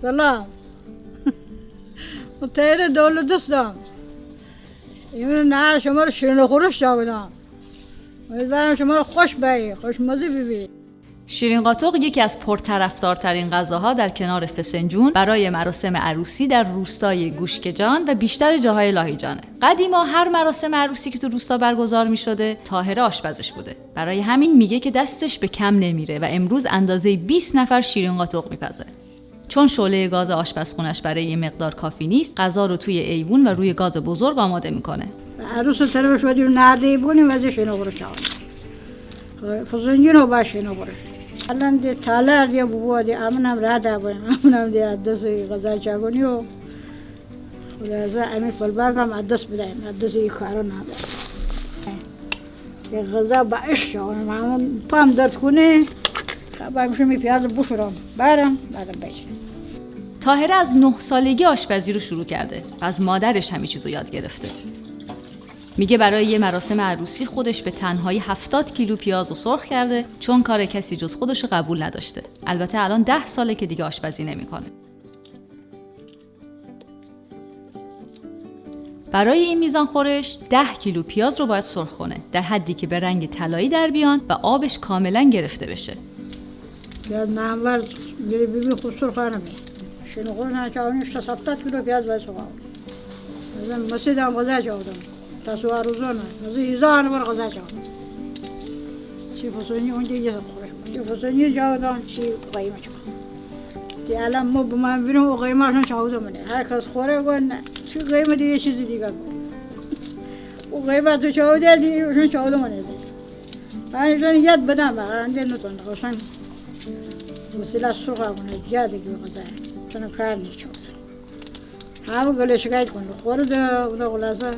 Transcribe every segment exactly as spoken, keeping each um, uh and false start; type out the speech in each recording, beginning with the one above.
سلام. من طاهره دولت دوستم. ایمروز نهار شمره شیرین خورش چاکودم. امیدوارم شمره خوش بأیه، خوشمزه ببه. شیرین قاتق یکی از پرطرفدارترین غذاها در کنار فسنجون برای مراسم عروسی در روستای گوشکجان و بیشتر جاهای لاهیجانه. قدیما هر مراسم عروسی که تو روستا برگزار می‌شده، طاهره آشپزش بوده. برای همین میگه که دستش به کم نمیره و امروز اندازهٔ بیست نفر شیرین قاتق می‌پزه. چون شعلهٔ گاز آشپزخونش برای یه مقدار کافی نیست، غذا رو توی ایوون و روی گاز بزرگ آماده می‌کنه. عروس طرفش ودیم نهار دهی بوکونیم، وزه شیرین خورش چاکودیم. فسنجون و با شیرین خورش. الان ده تالار ده بوبو ده، امنم راه ده بویم، امنم ده ا دس غذا چاکونی و خلاصه امی پلباکم ا دس بدهیم، ا دس ای کارا نبه. یه غذا با عشق چاکونم، اما پام درد کونه، خب همیشه می پیاز بوشورم، بارم، بعدم بچینم. طاهره از نه سالگی آشپزی رو شروع کرده و از مادرش همه چیز رو یاد گرفته. میگه برای یه مراسم عروسی خودش به تنهایی هفتاد کیلو پیاز رو سرخ کرده، چون کار کسی جز خودش رو قبول نداشته. البته الان ده ساله که دیگه آشپزی نمی‌کنه. برای این میزان خورش ده کیلو پیاز رو باید سرخ کنه، در حدی که به رنگ طلایی در بیان و آبش کاملاً گرفته بشه. پیاز نامور گره ببی، خو سرخ نمی. شیرین خورش چاکونی شصت هفتاد کیلو پیاز باید سرخ کونی. مثلاً مسیدم غذا چاکودم. تاسو ا روزانه، از هیزار نفر غذا چاکودم. چی فسنجون اونجا یه سر خورش بود. چی فسنجون چاکودم، چی قیمه چاکودم. تی الان مو بمان بیرون او قیمه اشان چاکوده مانه. هر کس خوره گون، چی قیمه دیگه چیز دیگه گون. او قیمه تو چاکوده، دیگه اشان چاکوده مانه. من اشان یاد بدم، انده نتون، اشان مسیلا سرخ کونه، جا دیگه غذا. اشان کار نیچه. همه گله شکایت کونه. خورده، اونا خلاصه.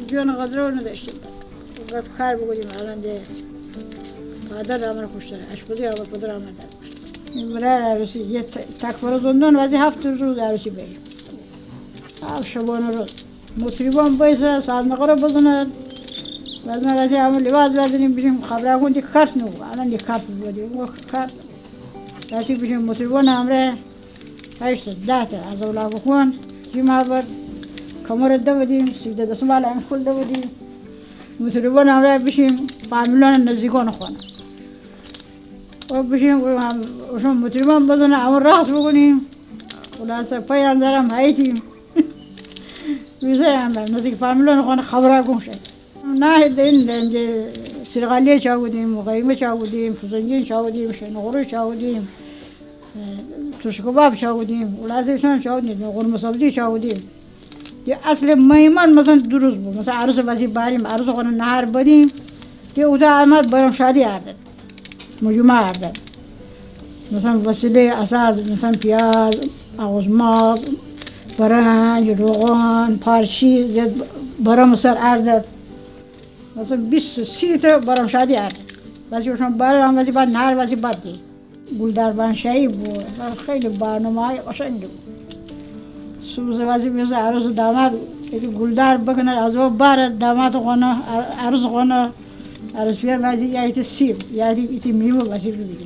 جون قدر نداشتیم. بس کار بوکودیم، الان ده پدر امره خوشتره. آشپزی اول پدر امره داد. امره عروسی، یه ت-، تک فرض اندون وزی هفت روز عروسی بیم. هفت شبانه روز. مطربان بایسه، سازنقره بزنه. بعد ما وزی همه لباس بدنیم، بیشیم خبره کون، دی کارت نبو. الان دی کارت بودی، او کارت. وزی بیشیم مطربان امره هشت ده تا از اولا بخون، جیما بر کمر دودیم، سیده دسمال انکل دودیم. مطربان امره بیشیم فامیلان نزدیکان خونه. و بیشیم، اشان مطربان بزنه، امه رقص بوکونیم. خلاصه پایان درم هایتیم. ویزه هم نزدیک فامیلان خونه خبره گوشه. نه، دین، دین، ده سیرغالیه چاکودیم، قیمه چاکودیم، فسنجون چاکودیم، شیرین خورش چاکودیم، اه، ترش کباب چاکودیم، خلاصه اشان چاکودیم، قورمه سبزی چاکودیم. ده اصل مهمان مثلاً دو روز بو، مثلاً عروس وزی باریم، عروس خونه نهار بدیم، ده اوتا آمد برام شادی آردد. مجمع آردد. مثلاً وسیله اساس، مثلاً پیاز، آغوزماغ، برنج، روغن، پارچی، زیاد برام سر آردد. مثلاً بیست سی تا برام شادی آردد. وزی اشان بارد، وزی بعد نهار، وزی بعد دی. گلدار بانشایی بو، خیلی برنامه‌های قشنگی بو. سوز وزی بیز عروس داماد، یکی گلدار بکنه، از او بار داماد خونه، عروس خونه. عروس پیار وزی یا ایتی سیب، یا ایتی، ایتی میوه وزی ببیدی.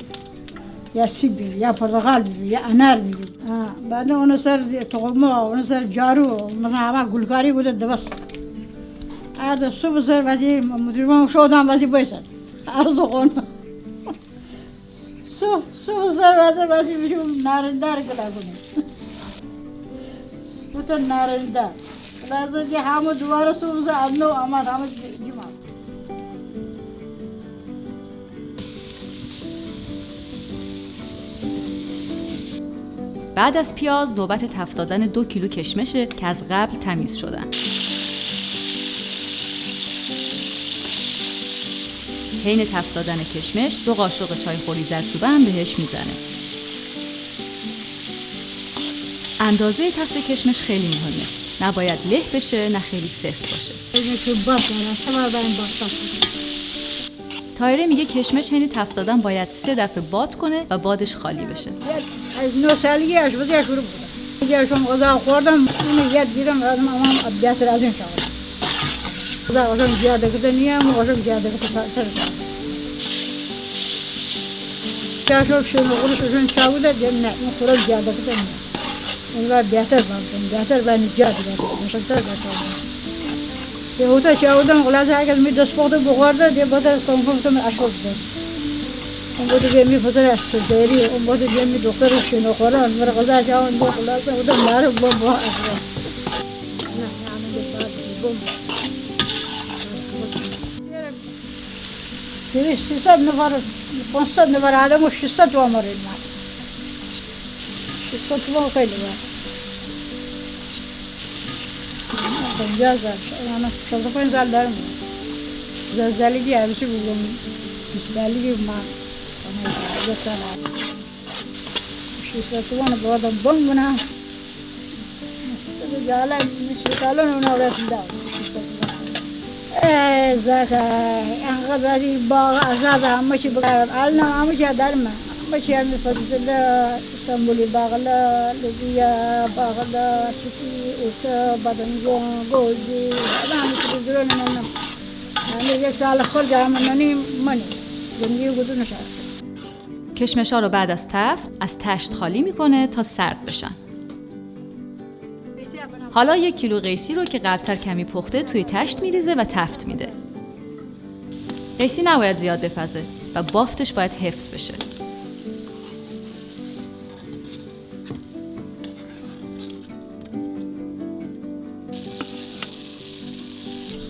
یا سیب ببی، یا پرتقال ببی، یا انار ببی. ها، بعد اونه سر تخم مرغ، اونه سر جارو، مثلاً همه گلکاری بوده دوست. ارده صبح سر وزی مطربان شودن وزی بیسن. عروس خونه. صبح، صبح سر وزی، وزی بیشیم نارندار گلا کنیم. بوته نارنده. لازم که همه دوباره صبح سر از نو آمد، همه جمع. بعد از پیاز نوبت تفت دادن دو کیلو کشمشه که از قبل تمیز شدن. حین تفت دادن کشمش، دو قاشق چای‌خوری زردچوبه هم بهش می‌زنه. اندازهٔ تفت کشمش خیلی مهمه. نباید له بشه، نه خیلی سفت باشه. اینه که باز داره، سه بار باید باز باز کنیم. طاهره میگه کشمش حین تفت دادن باید سه دفعه باد کنه و بادش خالی بشه. از نه سالگی آشپزی شروع بوده. دیگه اشان غذا خوردم، اونه یاد گیرم، آدم امان بهتر از این شود. غذا اشان زیاده کده نیه، اما اشان زیاده کده سر. چا شو شنوخورشون چاکوده، دیم نه، این خوره جا دکودن. این وار بهتر بردن، بهتر بانی جا دکودن، مشکتر بردن. یه هوته چاکودن، خلاصه اگر می دست پخته بخورده، ده بده کم کم تم اشو بده. اون بده بیا می پسر اشو دری، اون بده بیا می دختر شنوخوره، اون بده غذا چاون، ده خلاصه بده ماره بم بم اشو. نه، نه، نه، بم. دویست، سیصد نفر، پانصد نفر آدم و ششصد تومن مره مال. ششصد تومن خیلی وار. پنجاه هزار، یعنی چهل و پنج سال دارم. زلزلگی عروسی بوگم، بیست سالگی ما. ششصد تومن بردم بم بنم. جاله می‌شه کالون اونا ورسیده. ای زاکا، انقدر ای باغ آزاد همه چی بکارم. الان همه چی دارم. همه چی همه فضل، استانبولی باقلا، لوبیا، باقلا، چیچی، اوسه، بادمجان، گوجه. الان همه چی درون منم. همه یک سال خود همه نانی منی. زندگی گودو نشد. کشمشا رو بعد از تفت از تشت خالی می‌کنه تا سرد بشن. حالا یک کیلو قیسی رو که قبلتر کمی پخته توی تشت می‌ریزه و تفت می‌ده. قیسی نباید زیاد بپزه و بافتش باید حفظ بشه.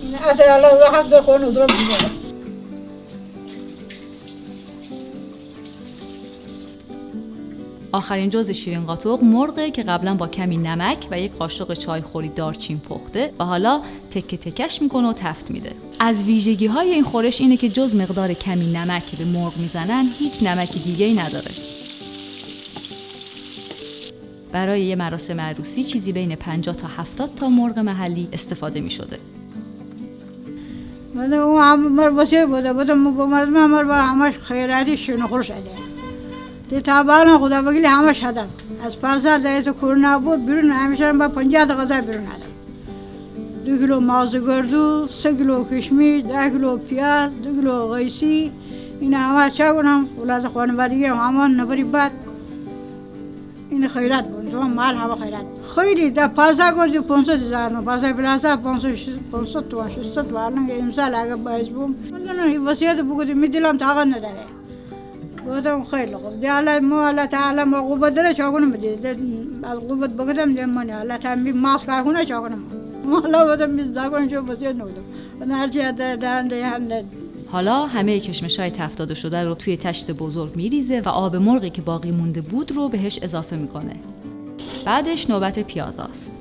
این عطر الله راحت بخون و درست می‌شه. آخرین جزء شیرین قاتق مرغه که قبلاً با کمی نمک و یک قاشق چایخوری دارچین پخته و حالا تکه تکش می‌کنه و تفت می‌ده. از ویژگی‌های این خورش اینه که جز مقدار کمی نمک که به مرغ می‌زنن، هیچ نمک دیگه‌ای نداره. برای یه مراسم عروسی چیزی بین پنجاه تا هفتاد تا مرغ محلی استفاده می‌شده. من او هم مر وصیت بوده، بوده مو با مردم مر با همش خیراتی شنوخور شده. تی تا باران خدا وکیلی همش هدم. از پارسال ده ایسه کرونا بود، بیرون همیشه با پنجاه تا غذا بیرون هدم. دو کیلو ماغز گردو، سه کیلو کشمش، ده کیلو پیاز، دو کیلو قیسی. اینا همه چاکونم، خلاصه خانوادگی هم همه نفری بعد. این خیرات بود، تمام مال همه خیرات. خیلی، ده پازده گرجی پانصد هزار تومن، پازده پلاسه پانصد، پانصد تومن، ششصد تومن، الان که امسال اگه باعث بوم. والله نه، این وصیت بوکودی، می دلم طاقت نداره. گفتم خیلی خوب. ده الله، مو الله تعالی ما قوت داره، چاکونم بدی. ده از قوت بکدم، ده منی. الله تعالی می ماس کار کنه، چاکونم. مو الله بدم، می زاکون شو وصیت نکدم. من هرچی ده، ده، ده، هم ده. حالا همهٔ کشمش‌های تفت داده شده رو توی تشت بزرگ می‌ریزه و آب مرغی که باقی مونده بود رو بهش اضافه می‌کنه. بعدش نوبت پیازاست.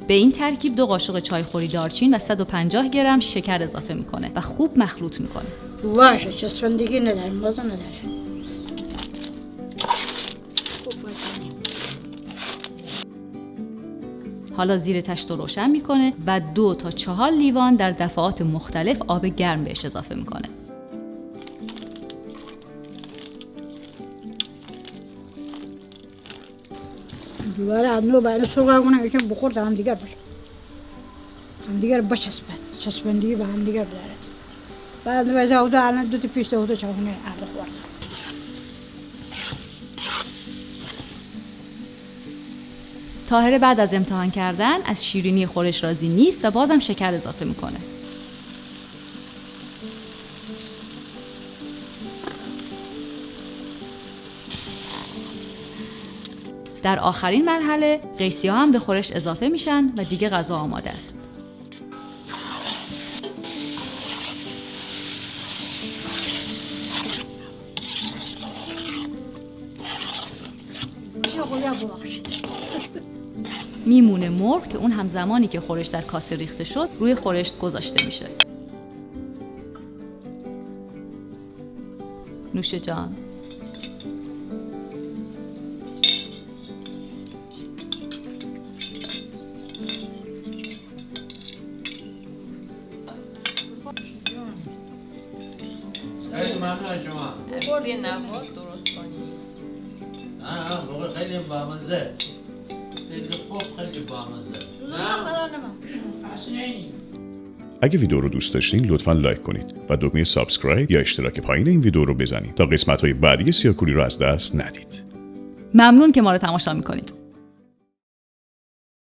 به این ترکیب دو قاشق چایخوری دارچین و صد و پنجاه گرم شکر اضافه می‌کنه و خوب مخلوط می‌کنه. واشه، چسبندگی نداره، مزه نداره. خوب واشه. حالا زیر تشت رو روشن می‌کنه و دو تا چهار لیوان در دفعات مختلف آب گرم بهش اضافه می‌کنه. دوباره از نو باید سرخ کنم، یکم بخورد هم دیگر بشه. هم دیگر بچسبه. چسبندگی به هم دیگر بداره. بعد از او دو الان دو تا پیش دو تا چاکونه آب خورد. طاهره بعد از امتحان کردن از شیرینی خورش راضی نیست و بازم شکر اضافه می‌کنه. در آخرین مرحله قیسی‌ها هم به خورش اضافه می‌شن و دیگه غذا آماده است. میمونه مرغ که اون هم زمانی که خورشت در کاسه ریخته شد، روی خورشت گذاشته می‌شه. نوش جان. خیلی ممنون از شما. عروسی نواد درست کنید. نه، نه، بابا، خیلی بامزه. خیلی خوب، خیلی بامزه. نه؟ اگه ویدیو رو دوست داشتین، لطفاً لایک کنید و دکمهٔ سابسکرایب یا اشتراک پایین این ویدیو رو بزنید تا قسمت‌های بعدی سیاه‌کوری رو از دست ندید. ممنون که ما رو تماشا میکنید.